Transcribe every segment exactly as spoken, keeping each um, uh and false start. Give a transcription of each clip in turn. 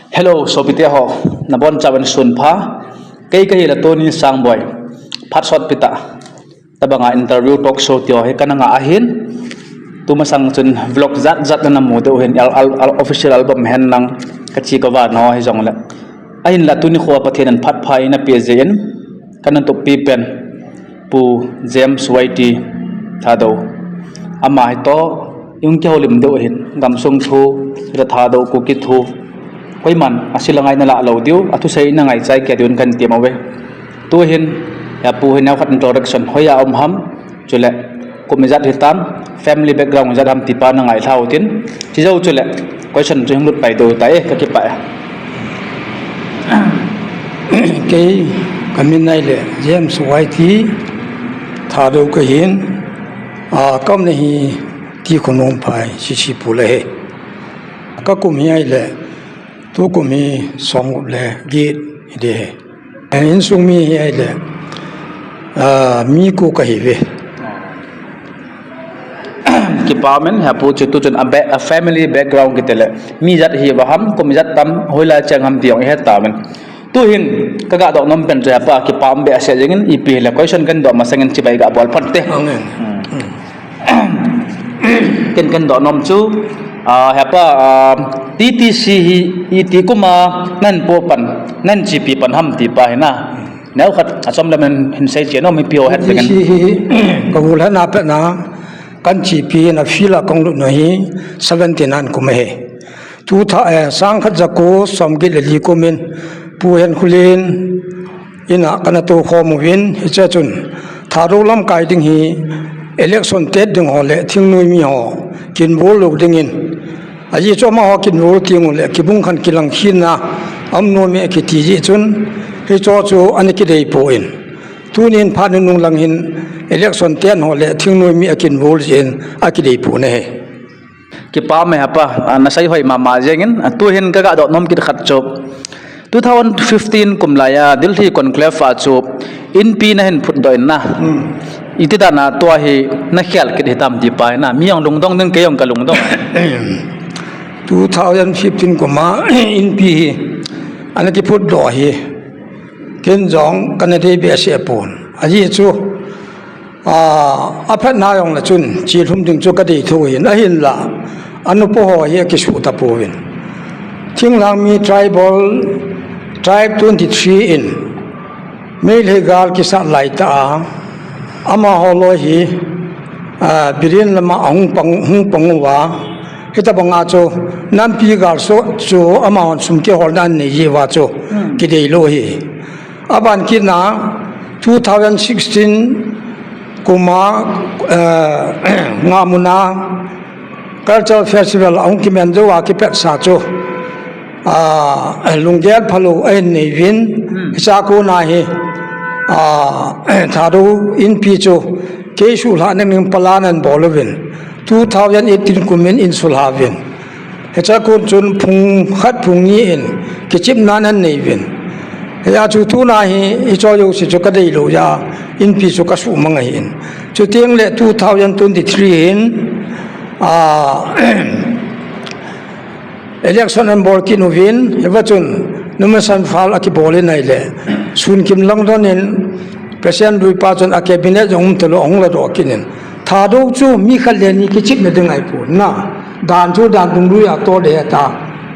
Hello, sopite ho, nabonchauvin sunpha. Kei kahile Tony Sangboi. Phat sotpi tah, tabanga interview talk show tiho hi kana ngah ahin. Tumasang chun vlog jat jat nana mu diu hin, al, al, al, official album hen lang, kachi kavah ho hijongle. Ahinla tuni khoa Pathen in phat pha eina peh jeh in, kana tuppi pen Pu James Y T Thadou. Ama hi toh, ihung kihoulim diu ahin, gamsung thu, hita Thadou Kuki thu. Koiman, asila ngai nalah lou diu, athusei na ngaichai kei diuvin kahin temmo uve. Tuhin, hepu hi neokhat introduction, hoiya um ham, chule, kum ijat hitam, family background ijat ham tipa na ngailha utin, chujou chule, question chu hung lut pai diu tai, kakipah e. Kei, kamin ahile, James Y T Thadou kahin, a, kaumna hi T. Khonungphai, Sissipu le hi. Kakum hi ahile, tukum hi somgup le get hiding ahi. Insung mi hi ahile, a, mi ko kahiuve. Kipah umin, hepu chu tuchun a, a family background kitile, mi ijat hiuva ham, kum ijat tam, hoilai cheng ham ti jong ihet tauvin. Tuhin, kagadoh nom pen chu hepa, kipah um behseh jengin, ipi hile question kahin doh masangin chibai gabol phonte. Ken kahin doh nom chu, a, hepa, a, T T C hi iti kuma nahin po pan, nahin chepi pan ham tipa hi na. Neokhat achom lam in hin seiche nom, mipi ho het dingin. T T C hi, kagolhahna petna, kahin chepi na field a kahung lut u hi seventy-nine kum ahi. Tu tha, eh, sangkhat jako somget le li kumin, Pu Henkholen ina kana toukhom uvin, hiche chun Thadou lamkai ding hi election tet ding ho le thingnoi mi ho kinbol lou dingin, ajeh chu amaho kinbol tengule kibung khen kilang khin na, amnom e kiti jeh chun, hicho chu ana kidei poi. Tunin phat nunung lang hin election tet ho le thingnoi mi akinbol jeh in akidei pon ahi. Kipah ume hepa, a, nasei hoi mama jengin, a, tuhin kagadoh nom kit khat chu, two thousand fifteen kum laiya Delhi conclave a chu Inpi nahin phutdoh in na. Hmm. Iti dan a tua hi nakhel kit hitam tipa hi na. Mi jong lungdong ding, kei jong kalungdong. Two thousand fifteen kuma Inpi hi ana kiphutdoh hi, ken jong kana dei behseh pon. Ajeh chu, a, aphatna jongle chun chelhum ding chu kadei thou hin, ahinla, anupa ho hi akisuh tapouvin. Thinglhang mi tribal, tribe twenty-three in, Meitei gal kisat laitah a, amaho loi hi, a, Biren lama ahung pang, hung pang uva, hitabanga chu, nampi gal soh chu amahon sum kiholna anei jeh uva chu, hmm, kidei lou hi. Aban kitna, two thousand sixteen kuma, eh, Ngamuna Cultural Festival ahung kiman jou a kipatsa chu, ah, lunggel phalou ahin nei uvin, hmm, hiche a kona hi, ah, Thadou Inpi chu kei suhlhah nading plan anabol uvin, two thousand eighteen kumin eisuhlhah uvin. Hiche a kon chun phung khat phung ni in kichepna ananei uvin. Hia chu tuna hi, hiche jouse chu kadei lou jeh a, Inpi chu kasuhmang ahin. Chuteng le two thousand twenty-three hin, ah, election anabol kit uvin, hiva chun nomination file akibol in ahile, Sunkim Langdon in President lui pa chun a cabinet jong um talou ahung ladoh kit in, Thadou chu mi khat le ni kichepna ding ahipon na. Dan chu dan dungjui a toh le ta.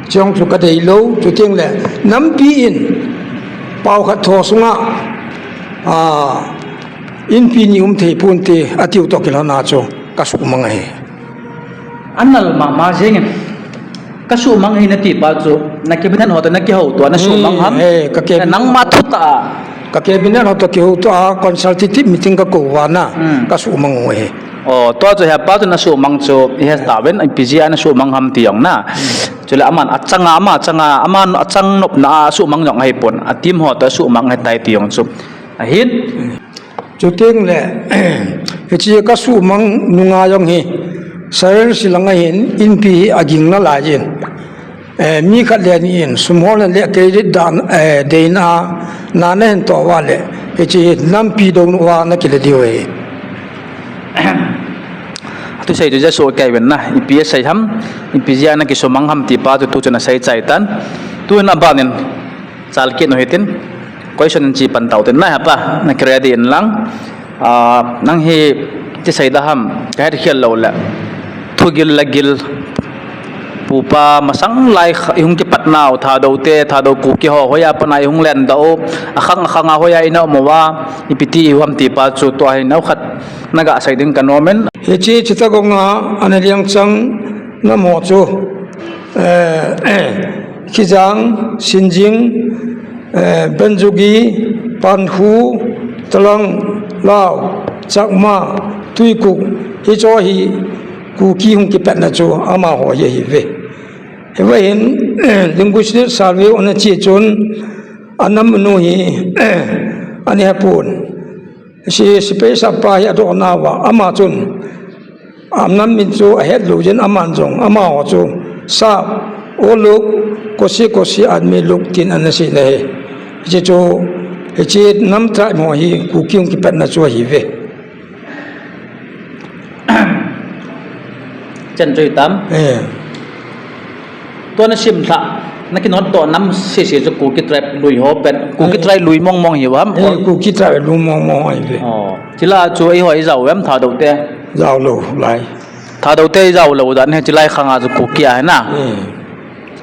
Chujong chu kadei lou, chuteng le nampi in pao khat tho sunga, a, Inpi ni um thei ponte atiu toh kilhona chu kasuhmang ahi. Anal mama jengin. Kasuhmang ahi nati pa chu, na cabinet ho toh nakihouto a nasuhmang ham? Hmm, eh, ka cabinet, nangma thutah a. Ka cabinet ho toh kihouto a, consultative meeting kakou uva na, hmm, kasuhmang u ahi. O, tua chu hepa chu nasuhmang chu, ihet tauvin, ipi jeh a nasuhmang ham ti jong na. Hmm. Chule aman achanga, ama achanga, aman achang nopna a asuhmang jong ahipon, a team ho toh asuhmang ahitai ti jong chu. Ahin. Chuteng le, hiche kasuhmang nunga jong hi, Sarensi langa hin, Inpi hi aging nalai jin. Eh, mi khat le ni in, sum holna le credit dan, eh, deina, na nahin toh uva le, hiche nampi douna uva nakile diu ahi. Athusei chu ja soh kei uvin na, ipi asei ham, ipi jeh a nakisuhmang ham ti pa chu tu chun asei chai tan. Tuin aban in chal kit u hitin, question in chi pan tau tin, na hapa, na ready in lang. Ah, nang hi ti sei da ham, ka het khel lo le. Thugil le gil, pupa masang lai kha-, i hung kipat nau, Thadou te, Thadou Kuki ho, hoiya pana i hung len da u, akhang akhang a hoiya i na um uva, ipi ti i hung ham ti pa chu tua hi neo khat na ga sei ding ka nom in. Hiche Chittagong a ana liang chang nam ho chu, eh, Khijang, Sinjing, eh, Banjugi, Pankhu, Talang, Lao, Chakma, Tuikuk, hicho hi Kuki hung kipatna chu amaho hi ahi ve. Hiva hin, linguistic survey ana chi chun, anam nu hi, ani hapun. Si, si pe sa pa hi adoh nauva, ama chun, anam min chu ahet lou jin aman jong, amaho chu, Sap, Oluk, Kosi, Kosi, Admi Luk tin ana sei na hi. Hiche chu, hiche nam tribe ho hi Kuki hung kipatna chu ahi ve. Chen chu hitam. Eh. Tua na sim lha, na kinot to nam sese chu Kuki tribe lui ho pen, Kuki Eh. tribe lui mong mong hi ham? Eh, Kuki tribe lui mong mong hi ve. Oh. Chila chu eiho i jao em Thadou te? Jao lou lai. Thadou te i jao lou dan hi chilai khang a chu Kuki ahi na. Eh.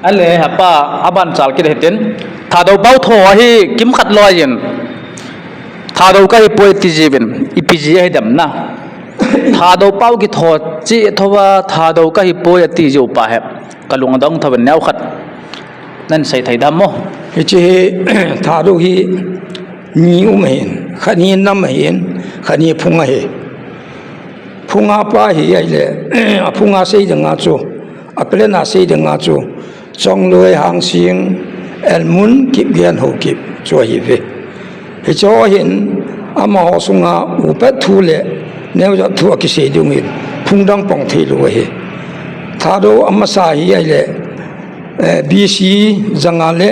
Ale, hapa, aban chal kit hitin. Thadou pau tho hi kimkhat loi in. Thadou ka hi poi ti jiuvin, ipi ji ahi dem na. Thadou pau kitho chi thova, Thadou ka hi poi ati jiu pa hi. Ka lung adong thovin neo khat. Nan sei thei dem mo. Hiche hi, Thadou hi ni um ahin. Khat hi nam ahin, khat hi phung ahi. Phung a pa hi ahile, aphung a sei ding a chu, a plan a sei ding a chu, Chongloi, Hangsing, Elmun, Kipgen, Haokip chu ahi ve. Hiche ho hin amaho sunga upat thu le neojat thu akisei ding hin phung dang pang thei lou ahi. Thadou amasa hi ahile, eh, B C janga le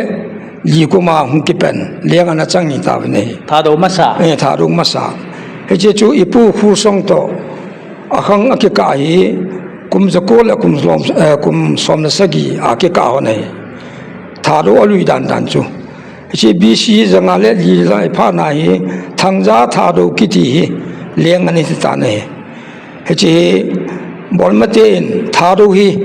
li kum a hung kipan leng ana chang hi tauvin ahi. Thadou masa? Eh, Thadou masa. Hiche chu ipu Khusong to akhang akikah hi kum jako le kum som, eh, kum som le sagi a kikah hon ahi. Thadou alui dan dan chu. Hiche B C janga le li lai phat na hi Thangja Thadou kiti hi leng ana hi tan ahi. Hiche hi Burma ten Thadou hi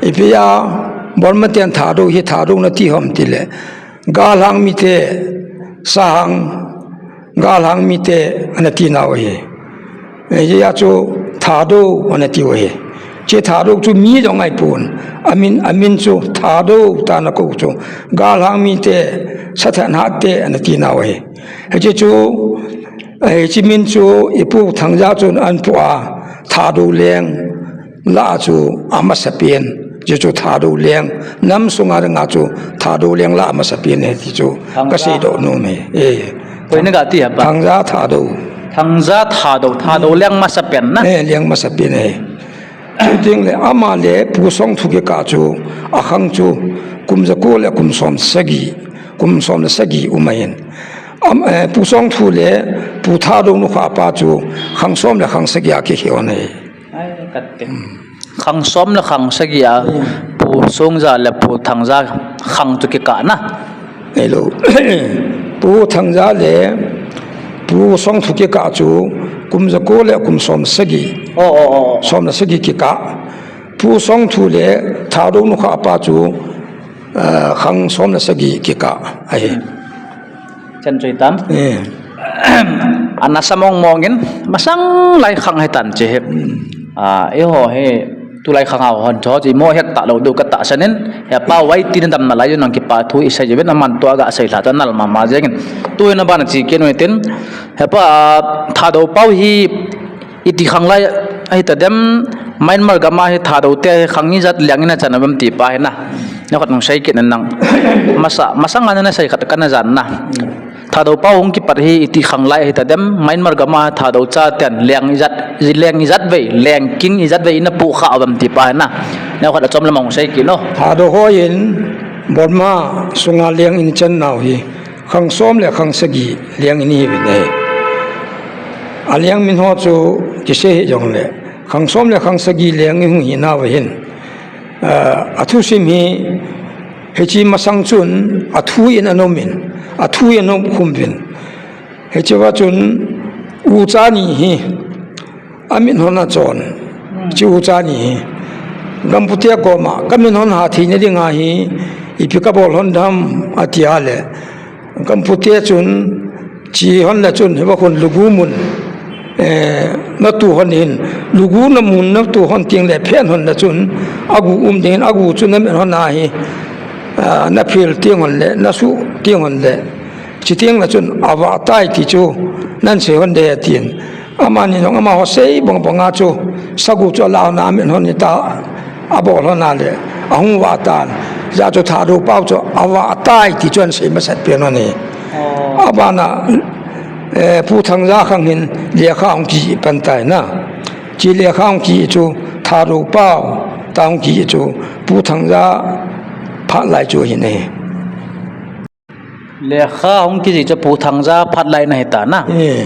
ipi a Burma ten Thadou hi Thadou nati ham tile Galhang mite, Sahang, Galhang mite ana ti nau ahi. Hijeh a chu Thadou ana tiu ahi. Hiche Thadou chu mi jong ahipon. Amin, amin chu Thadou tia ana kou chu. Galhang mite, Sathenhate ana ti nau ahi. Hiche chu, hiche min chu ipu Thangja chun ana pu a, Thadou leng lah chu amasa pen, hiche chu Thadou leng, nam sunga dinga chu Thadou leng lah amasa pen ahi ti chu Thangja. Ka seidoh nom e. Eh. Koi na ga ti hapa? Thangja Thadou. Thangja Thadou, Thadou leng masa pen na? Eh, leng masa pen ahi. Chuting le ama le Pu Songthu kikah chu, akhang chu, kum jako le kum som sagi, kum som le sagi um ahin. Am, eh, Pu Songthu le Pu Thadou nukha pa chu, khang som le khang sagi a kikhen ahi. Ai, kati. Hmm. Khang som le khang sagi a, hmm, Pu Songja le Pu Thangja khang chu kikah na. Hello. Pu Thangja le Pu Songthu kikah chu kum jako le kum som sagi. Oh, oh, oh, oh. Som le sagi kikah. Pu Songthu le Thadou nukha pa chu, eh, khang som le sagi kikah ahi. Chan chu hitam. Eh. Ana sa mong mong in, masang lai khang hitan hiche hi. Hmm. Ah, eiho hi, tulai khang a hon chu, chu imo het talou diu ka tahsan in, hepa Y T na damna lai jong nang kipa thu i sei jeh in aman tua ga sei lha ta nal mama jeng in. Tuhin aban a chi kit u hitin, hepa, ah, Thadou pau hi, iti khang lai ahi ta dem, Myanmar gam a hi Thadou te hi khang ijat leng ina chan a um ti pa hi na. Neo khat nung sei kit in nang. Masa, masang a na sei khat kana jan na. Thadou pau hung kipat hi iti khang lai ahi ta dem, Myanmar gam a Thadou chaten leng ijat, leng ijat vei, leng king ijat vei ina pu kha a um ti pa hi na. Neo khat achom lam a hung sei kit o. Thadou hon Burma sunga leng ina chan nau hi. Khang som le khang sagi leng ina hi uvin ahi. A leng min ho chu kisei hih jongle. Khang som le khang sagi leng i hung hi nauva hin. Ah, a thusim hi Hiche masang chun athu in ana um in, athu in ana um khum uvin. Hiche va chun ucha ni hi amit hon a chon, hiche ucha ni hi Gampute koma ka min hon ha theina dinga hi ipi ka bol hon dem ati a le, Gampute chun che hon le chun hiva khun lugu mun, eh, na tu hon hin, lugu na mun na tu hon teng le phen hon le chun agu um ding in, agu chun na min hon a hi, ah, na phil teng hon le, na su teng hon le, che teng le chun ava tai ti chu nan sei hon de tin. Amani jong amaho sei bang banga chu sagu chu ala hon a min hon ta, abol hon a le, ahung va tan. Hijeh chun Thadou pau chu ava tai ti chu ana sei masat pen hon e. Oh. Abana, eh, Pu Thangja khang hin lekha hung kijih pan tai na. Che lekha hung kijih chu Thadou pau ta hung kijih chu Pu Thangja phat lai chu hin e. Lekha hung kijih chu Pu Thangja phat lai na hi ta na. Eh.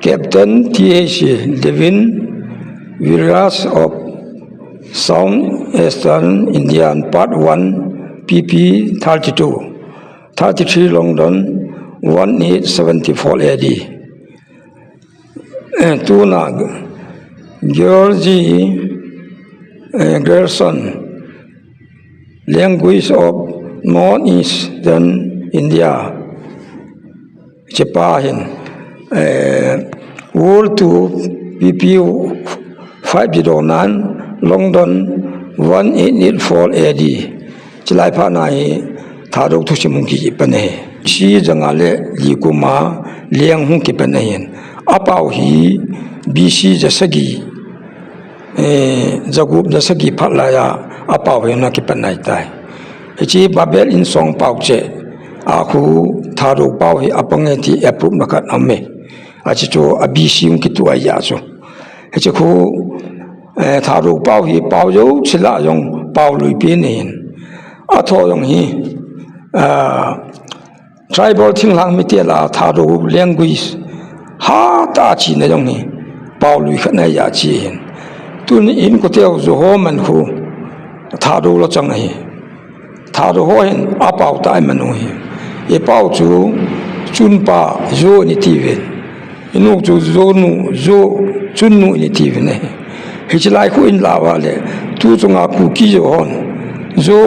Captain T H Devin Viraj of South Eastern Indian Part one P P thirty-two, thirty-three London, one eight seventy-four A D. Eh, tuna George, eh, Gerson, Language of Northeastern India, chepa hin, eh, World two P P five jidonan London one eight eight four A D. Chilai phat na hi Thadou thusim hung kijih pan e. Chi janga le li kuma leng hung kipan ahin. Apau hi B C jasagi, eh, jagup jasagi phat laiya apau hi na kipan nai tai. Hiche Babel in song pau che a khu Thadou pau hi apang e ti approve na khat aum e. Achi chu a B C hung kitu a ya chu. Hiche khu, eh, Thadou pau hi pau jou chila jong pau lui pi nin. Atho jong hi, ah, tribal thinglhang mite la Thadou language ha ta chi na jong hi pau lui khat na ya chi hin. Tun in ko teu jo ho man khu Thadou lo chang ahi. Thadou ho hin apau ta i manu hi. I pau chu chunpa jo ni tiuvin. Inu chu jonu, jo, chunnu ni tiuvin e. Hiche lai khu in la va le, tu chunga Kuki jo hon, jo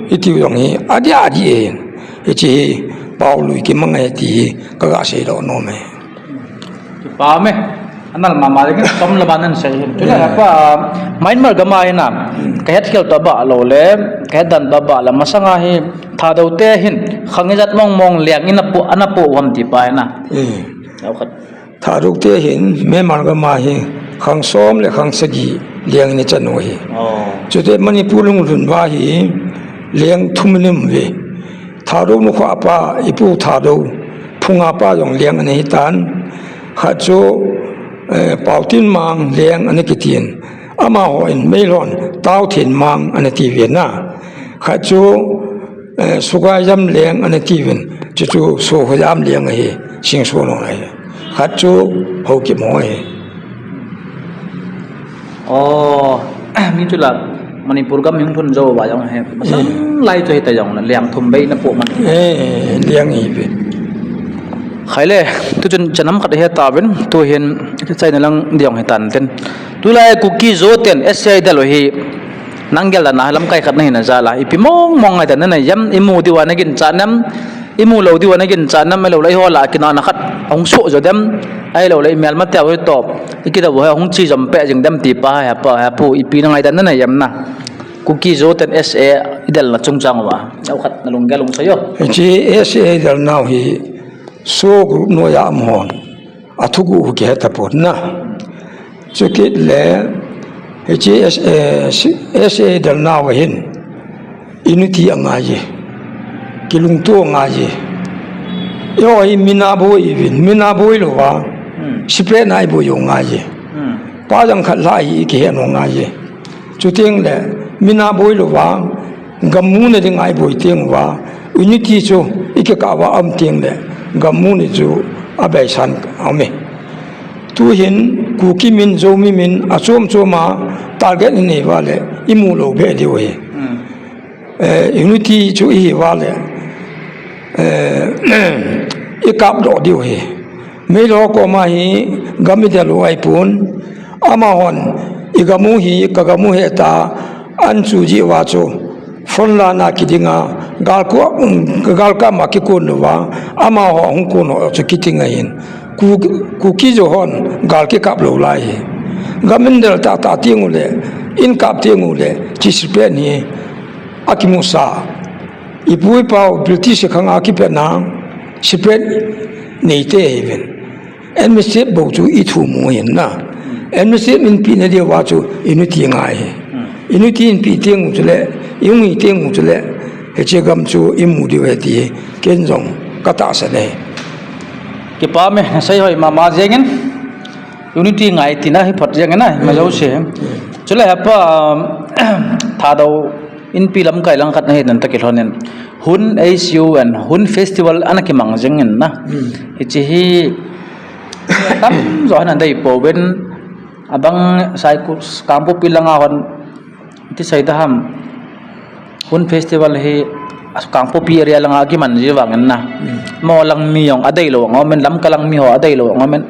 i tiu jong hi, adia adi e. Hiche hi pau lui kimang e ti hi ka ga sei doh nom e. Kipa me. Anal mama le kin tom la banan sei hin. Chule pa Myanmar gam a hin a. Ka het khel to ba lo le, ka het dan ba ba la masanga hi Thadou te hin khang ijat mong mong leng in apu, ana pu uvam ti pa hin a. Au khat. Thadou te hin Myanmar gam a hi khang som le khang sagi leng in i chan u hi. Oh. Chute Manipur lung lhun va hi leng thum in um ve. Thadou nukhah pa, i pu Thadou phunga pa jong leng ana hi tan. Khat chu, eh, Paotin Mang leng ana kitin. Amaho in Meilhon Taothin Mang ana ti ve na. Khat chu, eh, Sugaijam leng ana ti vin. Chu chu Sohojam leng ahi, Singsono ahi. Khat chu Haokip ho ahi. Oh, mi chu la Manipur gam hung thun jo ba jong he. Masang lai chu hita jong na leng thum bei na pu man. Eh, leng hi ve. Khai le, tu chun chanam khat he ta vin, tu hin chaina lang diong he tan ten. Tu lai Kuki Zo ten S A dal hi nang gel na lam kai khat na hin a jala. Ipi mong mong ngai dan na yam imu diu a na gin cha nam. Imu lo diu a na gin cha nam, ahilou le eiho la kina na khat ahung so jo dem, ahilou le i melma te ho top, i kida ho hung chi jom pe jing dem ti pa ha pa ha pu ipi na ngai dan na yam na. Kuki Zo ten S A i del na chungchang uva. Au khat na lunggel hung seiyo. Hiche S A i del nau hi so group noiya um hon. Athugu u kihe tapon na. Chukit le, hiche S-, eh, si-, S A del nau ahin, unity angai e. Kilungto angai e. Eiho hi mina boi uvin, mina boi louva. Hmm. Separate na i boi u ngai e. Hmm. Pa jang khat la hi i kihe u ngai e. Chuteng le, mina boi louva, gam muna dinga i boi teng uva, unity chu i kikah uva um teng le, gam muna chu abeisan um e. Tu hin Kuki min, Zomi min, achom chom a target i nei uva le, i mu lou be diu ahi. Hmm. Eh, unity chu ihi uva le, eh, i kap doh diu hi. Meilhei ho koma hi gam i del u ahipon, amahon i gam u hi ka gam u ahi tia an chu jeh uva chu front line a kiding a, gal ku, um, gal kap ma kikon uva, amaho hung kon ho chu kiting ahin. Ku, Kuki Zo hon gal kikap lou lai hi. Gam in del tahtah teng u le, in kap teng u le, chi separate hi akimusa. Ipu ipa u British khang a kipatna separate neite ahiuvin. Administrative bou chu i thum u ahin na. Administrative in pehna diuva chu unity ngai hi. Unity in peh teng u chule, i hung hi teng u chule, hiche gam chu i mu diu ahi ti hi ken jong ka tahsan ahi. Kipah e, nasei hoi mama jengin. Unity ngai tina hi phot jengin a, ima jouse. Chule hepa, um, Thadou Inpi lamkai lang khat nahi nan ta kilhonin. Hun H U N, Hun Festival ana kimang jengin na. Hmm. Hiche hi tamjo ana dei pouvin, abang Saiku, Kangpokpi langa hon, ti sei da ham. Hun Festival hi Kangpokpi area langa kiman ji vangin na. Hmm. Mo lang mi jong adei lou angomin, Lamka lang mi ho adei lou angomin.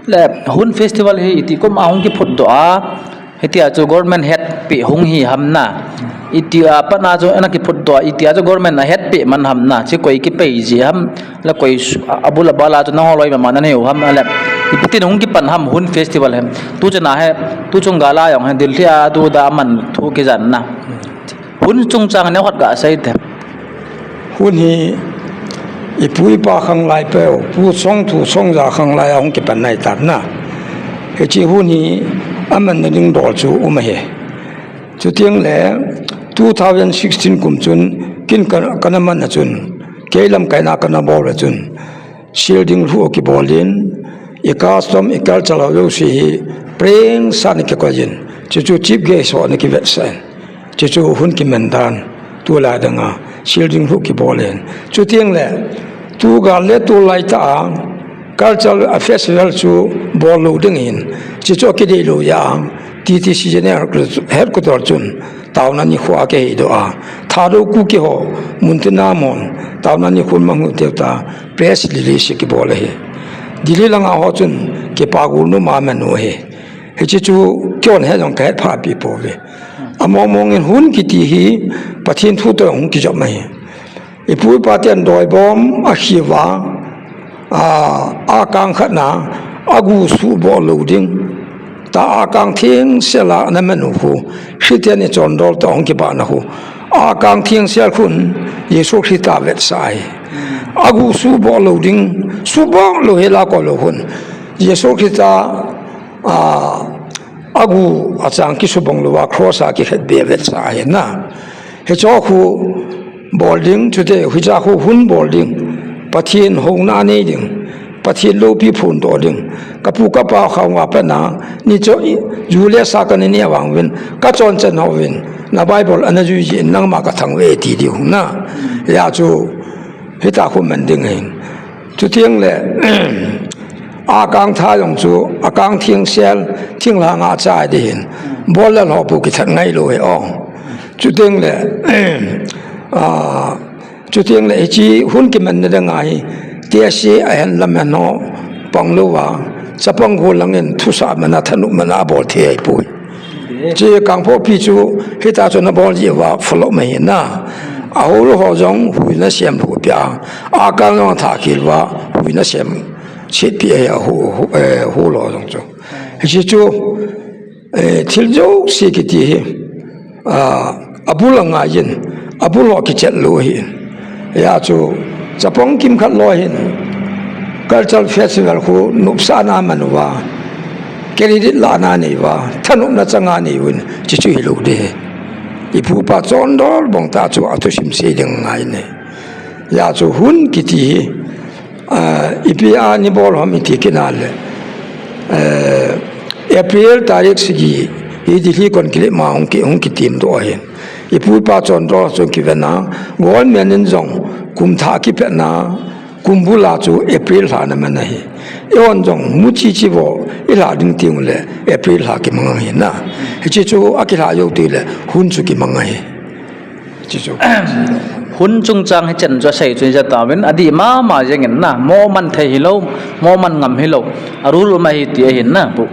Le Hun Festival hi iti kum a hung kiphut doh a, hitia chu government hetpeh hung hi ham na. Itia pat a chu ana kiphut doh a, itia chu government a hetpeh man ham na. Chi koi kipei ji ham, le koi su-, a, abul abal a chu nangho loi mama nanei u ham, le ipi tin hung kipan ham Hun Festival hi. Tu chana hi, tu chung gal a jong hi, Delhi a tu da man thu kijan na. Hun chungchang neo khat gasei te. Hun hi ipu ipa khang lai peh u, Pu Songthu Songja khang lai a hung kipan nai tan na. Hiche hun hi amanna ding dol chu um ahi. Chuteng le two thousand sixteen kum chun kin ka, kana man a chun, kei lamkaina kana bol a chun, Sil ding lhuh kibol in, i custom, i culture ho jouse hi preng sa ana kikoi in. Chuchu chief guest ho ana kivetsah in. Chuchu hun kiman dan, tulai danga, sil ding lhuh kibol in. Chuteng le, tu gal le tulai tah a, culture a festival chu bol lou ding ahin. Chuchu kidei lou jeh a, T T C General Headquarter chun, Taona nikho a kiheidoh a, Thadou Kuki ho, muntina mun, Taona nikho mang u tiu ta, press release kibol ahi. Delhi langa ho chun, kipa gul nom a aman u ahi. Hiche chu, keiho he jong kahet pha pi pouve. Among mong in hun kiti hi, Pathen thu toh hung kijom ahi. Ipu ipa ten doibom akhiuva, a, akang khatna, agu suboh lou ding. Tia akang thengsel a ana man u khu, Christian i chondol toh hung kibahna khu. Akang thengsel khun, Jesu Christa vetsah ahi. Agu suboh lou ding, suboh lou hela koi lou khun. Jesu Christa, a, agu achang kisubong louva cross a kikhetbe vetsah ahi na. Hicho khu bol ding, chuteng hicha khu hun bol ding. Pathen houna nei ding. Pathen loupi phondoh ding. Kapu kapa khang uva pat a, nicho i, ju le sa kana nei vang uvin, kachon chan uvin, na Bible ana jui jin, nangma kathang uve ti diu na. Hijeh chun, hitia khu man ding ahin. Chuteng le, akang tha jong chu, akang thengsel, thinglhang a chai ding ahin. Bol le lhoh pu kithat ngai lou ahi o. Chuteng le, a, chuteng le, hiche hun kimanna ding ahi, T S A ahin lam ahin ho, pang louva, chapang ho langin thusah man a, thanop man a bol thei ahipoi. Hiche Kangpokpi chu, hitia chu ana bol jeh uva, follow mai na. Ahol ho jong, hui ana sem lhuh peh a. Akang jong athah khel uva, hui ana sem. Chet peh a hu, hu, eh, hol ho jong chu. Hiche chu, eh, thil jouse kiti hi, a, abul angai in, abul ho kichet lou ahi. Hijeh chun, chapang kimkhat lou ahin, cultural festival khu nopsahna aman uva, credit lahna anei uva, thanopna chang a anei uvin, chuchu hilou ding ahi. Ipu ipa chondol bang tah chu athusim sei ding angai in ahi. Hijeh chun hun kiti hi, Ah, ipi a nei bol ham iti kit na le. Eh, April tarik sagi, hi Delhi conclave ma hung ki, hung kitem doh ahin. Ipu ipa chondol chun kiven a, government in jong kum thah kipatna, kum bul a chu April lha ana man ahi. Eihon jong muchi chi vo, ilha ding teng u le, April lha kimang ahi na. Hiche chu akilha jou teng le, hun chu kimang ahi. Chu chu. Hun chungchang hi chen chu asei chu jatauvin, adih mama jengin na, mo man thei hilou, mo man ngam hilou, a rule um ahi ti ahin na, pu.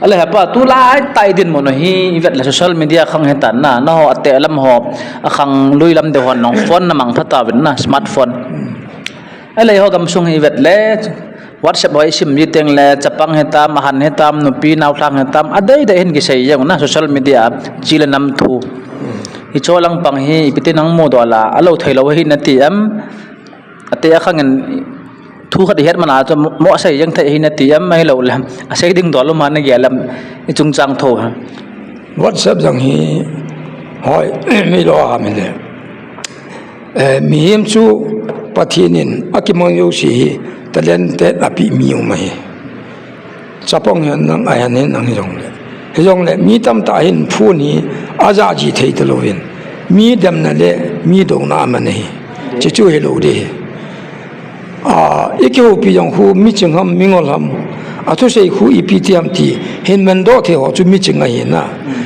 Ale hepa, tulai tai dinmun hi, ivet le social media khang hitan na, naho ateh lam ho, akhang lui lam deuh hon nong phone na mang pha tauvin na, smartphone. Ale ho gamsung hi ivet le, WhatsApp ho isim ji teng le, chapang hitam, ahan hitam, nupi naolhang hitam, adei dei hin kisei jeng na, social media, chi le nam thu. Hicho lang pang hi, ipi ti nang mudoh la, alou thei lou hi nati em, ate akhang in thu khat ihet man a chu mo asei jeng thei hi nati em, ahilou le, asei ding dol um a nagel em, ichungchang tho ha. WhatsApp jang hi, hoi, mi lo a mi le. Eh, mihem chu Pathen in akimang jouse hi talented api mi um ahi. Chapang hihen lang, ahan hihen lang hijongle. Hijongle, mi tamtah hin phone hi aja ji thei talouvin. Mi demna le, mi douna aman ahi. Chuchu hilou ding ahi. A, ikihoupi jong khu, miching ham, mingol ham. Athusei khu ipi ti ham ti, hin mandoh thei ho chu miching ahi na.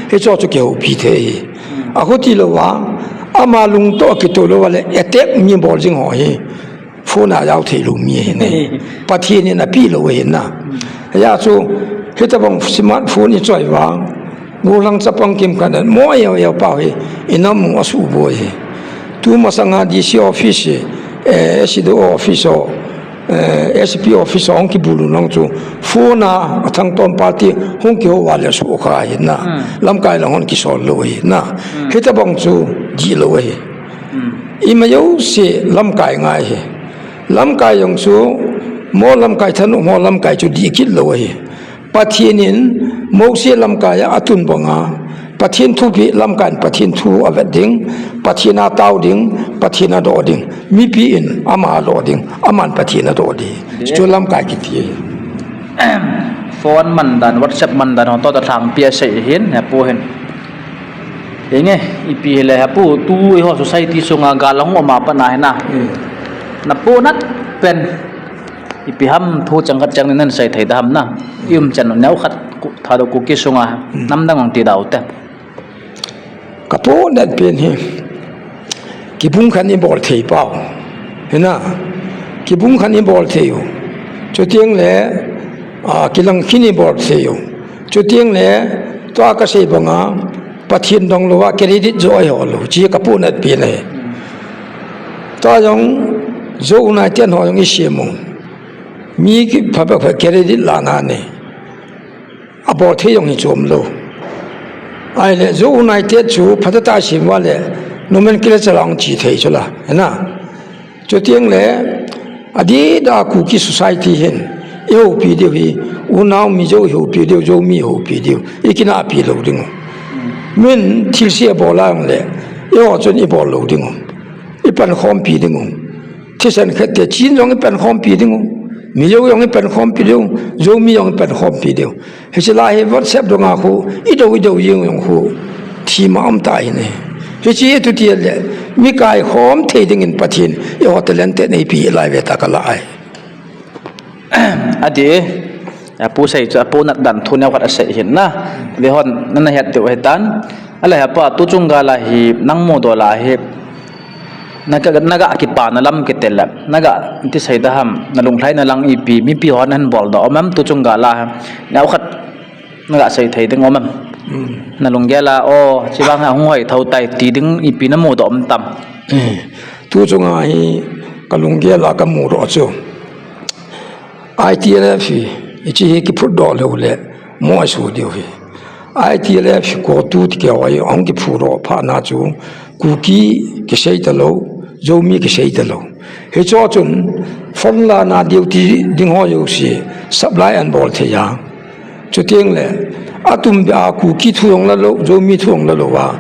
Hicho chu kihoupi thei ahi. Akhuti louva, ama lungtoh kitoh louva le attack mi bol jing ho hi. Phone a jao thei lou mi ahi ne. Pathen in api lou ahi na. Hijeh chun, hitabang smartphone ichoi vang. Gollhang chapang kimkhat in mo eo eo pau hi, inam u asuboi ahi. Tu masanga D C office, eh, S D O office ho, eh, S P office ho hung kibulu nung chu. Phone a, athangtom party hung kihou uva le sukha ahi na. Hmm. Lamkai lang hon kisol lou ahi na. Hmm. Hitabang chu dihlou ahi. Hmm. Ima jouse lamkai ngai ahi. Lamkai jong chu mo lamkai thanom ho lamkai chu dih kit lou ahi. Pathen in Mose lamkai a atun banga, Pathen thupeh lamkai in Pathen thu avet ding, Pathen a tao ding, Pathen adoh ding. Mipi in ama adoh ding, aman Pathen adoh ding. Chu lamkai kiti. Phone man dan, WhatsApp man dan, ho toh toh lhangpi asei hin, hepu hin. Hinge, ipi hile hepu, tu eiho society sunga gal ahung um a pat na hi na. Hmm. Na ponat pen. Ipi ham thu chang khat chang ni nan sei thei da ham na. I umchan neo khat Ku-, Thadou Kuki sunga. Hmm. Namdang ang ti dau te. Ka ponat pen hi. Kibung khat ibol thei pau. Hi na. Kibung khat ibol thei u. Chuteng le, a, kilang khat ibol thei u. Chuteng le, tua kasei banga, Pathen dong louva, credit jo eiho lou. Chi ka ponat pen ahi. Tua jong, Zo United ho jong isem u. Mi kipha pha credit lana nei. Abol thei jong hi chom lou. Ahile, Zo United chu phatah tah sem uva le, nomenclature lang chi thei chu la, hi na. Chuteng le, adih da Kuki society hin, ihoupi diu hi, unau Mizo ihoupi diu, Zomi ihoupi diu, ikinahpi lou ding u. Min thilse abol a jong le, eiho chun ibol lou ding u. Ipankhompi ding u. Thisan khat te chin jong ipankhompi ding u. Mizo jong ipankhompi diu, Zomi jong ipankhompi diu. Hiche lai hi WhatsApp dunga khu, idou, idou jeng jong khu, thima um ta ahi ne. Hiche tu ti le, mi kaikhom thei dingin Pathen, eiho talent te neipi lai ve ta ka la ai. Adih, apu sei chu, apu nat dan thu neo khat asei hin na. Ve hon, nana het diu ahi tan. Ale hepa, tu chung gal a hi, nang mudoh la hi, Naga, naga kipana lam kiti le, naga ti sei da ham, nalunglhaina lang ipi, mipi hon ahin bol doh, um em tu chung gal a, neo khat naga sei thei ding um em. Hmm. Nalunggel a, o, chivang a hung hoi thou tai ti ding ipi namu doh um tam. Eh, tu chung a hi, kalunggel a kamu doh chu. I T L F hi, hiche hi kiphut doh lou le, mo asu diu hi. I T L F hi COTU ti keu ahi, ahung kiphut doh phat na chu, Kuki kisei talou, Zomi kisei talou. Hicho chun, frontline a duty ding ho jouse, supply ahin bol thei a. Chuteng le, atum beh a Kuki thu jong la lou, Zomi thu jong la lou a.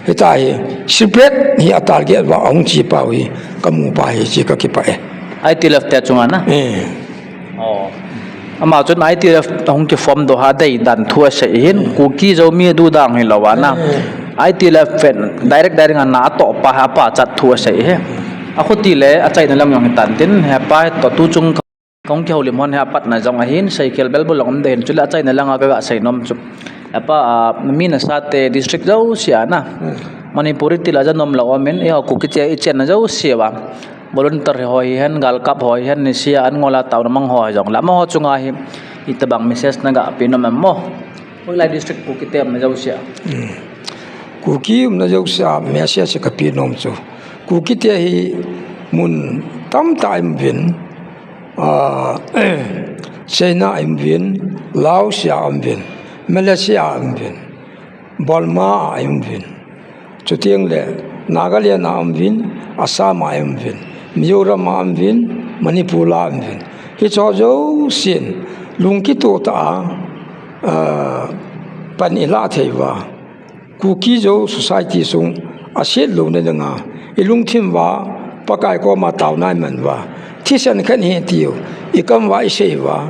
Hitia hi, separate hi a target uva ahung chi pau hi, kamu pa hi chi kakipah e. I T L F te chunga na? Eh. Oh. Ama chun I T L F ahung kiform doh a dei dan thu asei hin, Kuki Zomi duda hilou a na. Eh. I T L F pen direct direct a na atoh pa hi apachat thu asei hi. Akhuti le, achaina lam jong hitan tin, hepa toh tu chung Kong kihoulim hon hi apatna jong ahin, seikhel belbul jong um ding ahin, chule achaina langa kaga seinom chu. Apa, a, mi nasa te district jouse a na. Hmm. Manipuri til a janom la omin, eiho Kuki te i chenna jouse uva, volunteer ho hihen, galkap ho hihen, nisea an ngol a taona mang ho hijongle, amaho chunga hi itobang message naga pe nom em mo? Hoilai district Kuki te umna jouse a. Kuki umna jouse a message kape nom chu, Kuki te hi mun tamtah a um uvin, ah, China a um uvin, Laos a um uvin, Malaysia a um uvin, Burma a um uvin, chuteng le Nagaland a um uvin, Assam a um uvin, Mizoram a um uvin, Manipur a um uvin. Hicheho jousen lungkitoh tah a, ah, pan ilah thei uva, Kuki Zo society sung a set louna dinga, i lungthim uva, Pakai koma taona i man uva, thisan khat hi tiu, i kam uva i sei uva,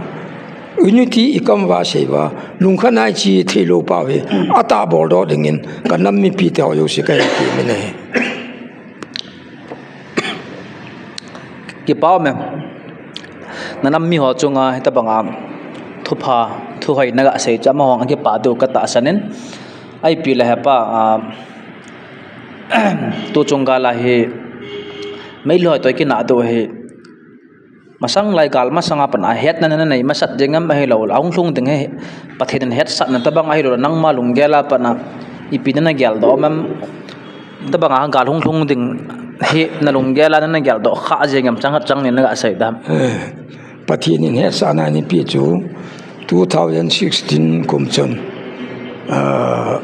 unity i kam uva sei uva, lungkhat a i chi thei lou pau hi, atah boldoh dingin, ka nam mipi te ho jouse kahin temin ahi. Kipa um e. Na nam mi ho chunga hitobanga thupha, thuhoi naga sei chu amaho a kipa diu katahsan in. Ipi le hepa, ah, tu chung gal a hi, Meitei ho toh kinah diu hi, masang lai gal masang a pat a hetna nanei masat ding em, ahilou le ahung lhung ding hi Pathen in hetsahna tobang, ahilou le nangma lunggel a pat a ipi nana geldoh em, tobang a gal hung lhung ding hi na lunggel a nana geldoh kha jeng em, chang khat chang ni naga sei dam. Eh, Pathen in hetsahna eina pe chu two thousand sixteen kum chun, ah,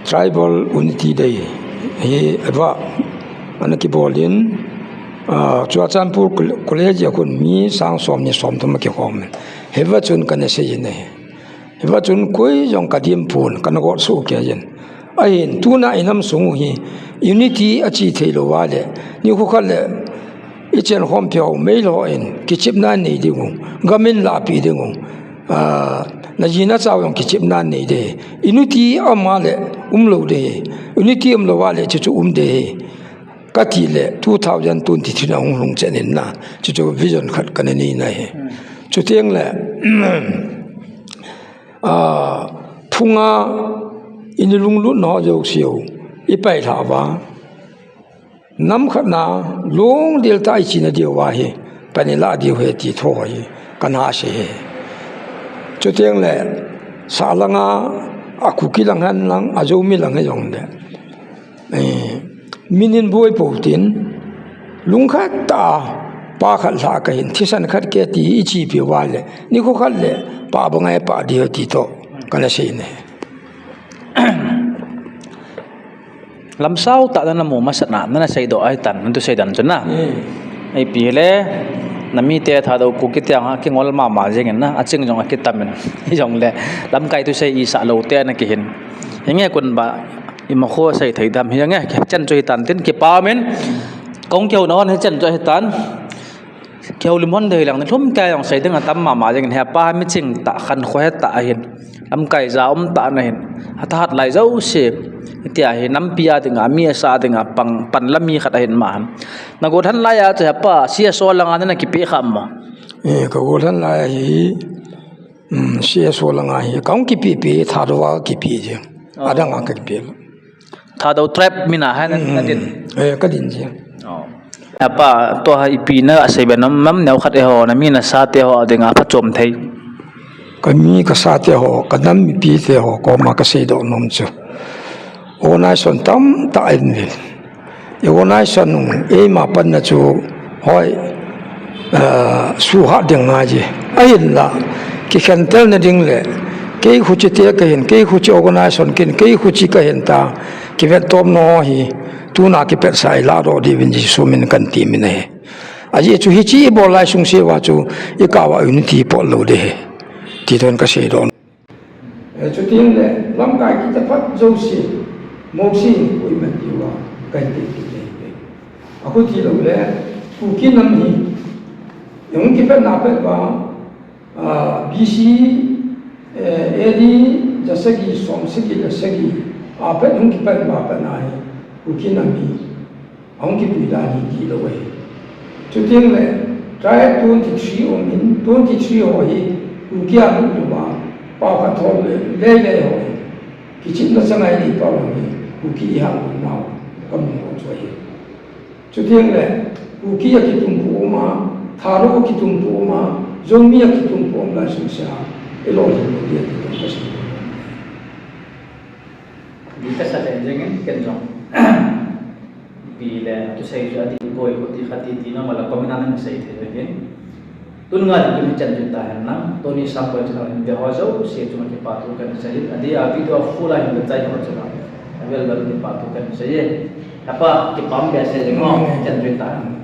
Tribal Unity Day hi ava ana kibol in, ah, Churachandpur Col-, College a khun mi sang som ni som thum akikhom in. Hiva chun kana sei in ahi. Hiva chun koi jong ka dim pon, kana got soh kei in. Ahin tuna i nam sung u hi unity a chi thei lou uva le, nikho khat le i chenkhompi ho Meitei ho in kichepna nei ding u, gam in lahpi ding u, ah, na ji na cha u jong kichepna nei ding. Unity a um a le um lou ding. Unity um lou uva le chuchu um ding. Kati le two thousand twenty-three na hung lhung chen in na, chuchu vision khat kana nei na hi. Chuteng le, ah, phunga i lunglut na ho jouse u i pailha uva, nam khat na lungdel tah a i chena diu va hi, pan ilah diu ahi ti thu hi kana sei e. Chuteng le, sah langa, a Kuki lang hen lang, a Zomi lang hijongle, eh, min in boi pou tin, lungkhat tah a pa khat lhah kahin, thisan khat kei ti i chepi uva le, nikho khat le pa banga i pah diu ahi ti toh kana sei e. Lamsao tah nana mu masat na, nana seidoh ahitan, natu seidan chu na. Hmm. Ipi hile, na mite Thadou Kuki te a kingol mama jeng in na, aching jong akitam in. Hijongle, lamkai thusei isah lou te ana kihin. Hinge kon ba, ima kho sei thei dam, hinge, hichan chu hitan tin, kipa um in, kong keu na hon hichan chu hitan. Kihoulim hon dei lang, nilhum kei jong sei ding atam mama jeng in, hepa miching tah, khankho he tah ahin, lamkai ja um tah ana hin, athahat lai jouse, hitia hi nampi a dinga, mi asa dinga, pang, pan la mi khat ahin ma han. Na gollhang lai a chu hepa, C S O langa nana kipe kha mo? Eh, ka gollhang lai a hi, um, C S O langa hi, ka hung kipepe, Thadou a kipe jeng. Oh. Adang a ka kipe lou. Thadou tribe min a hin, mm, na din. Eh, ka din jeng. Oh. Apa, tua hi ipi na sei be nom, nam neo khat eiho, na mi na sa te ho, a dinga phachom thei. Ka mi ka sa te ho, ka nam mipi te ho, koma ka seidoh nom chu, organization tamtah in ve. Organization nung, eima panna chu, hoi, eh, suhhat ding ngai ji. Ahinla, kikhentel na ding le, kei khuchi te kahin, kei khuchi organization kin, kei khuchi kahin ta, kivet tom no hi, tuna kipetsa i ladoh diuvin Jesu min kan ti min ahi. Ajeh chu hichi i bol lai sungse uva chu, i kah uva unity pot lou ding ahi. Ti toh ka seidoh. Eh, chuteng le, lamkai kitapat jouse, Mosi in koiman diuva, kahin ti ti te. Akhuti lou le, Kuki nam hi, i hung kipatna pet uva, ah, B C, eh, A D, ja sagi, som sagi, le sagi, a pet hung kipat uva patna hi, Kuki nam hi, ahung kipui dan hi dihlou ahi. Chuteng le, tribe twenty-three um in, twenty-three ho hi, Kuki a lut uva, pao khat thol le, lei lei ho hi, kichepna changai nei pau hi, Kuki ihal nau kamu chu ahi. Chuteng le Kuki a kitumpu um a, Thadou a kitumpu um a, Zomi a kitumpu um lai sung sia, ilolhin lou dia ti kasim. Di kasa le jengin ken jong. Pi le, tu sei chu ati koi ko ti khati ti na mala comment a nang sei thei le ken. Tun nga di kin chan jin ta hen lang, Tony Sam ko chu hin de ho jo, se chu ma kipa thu kan sei. Adi a video full a hin de chai ho chu la. Avel vel kipa thu kan sei. Apa kipam be sei jeng mo, chan jin ta.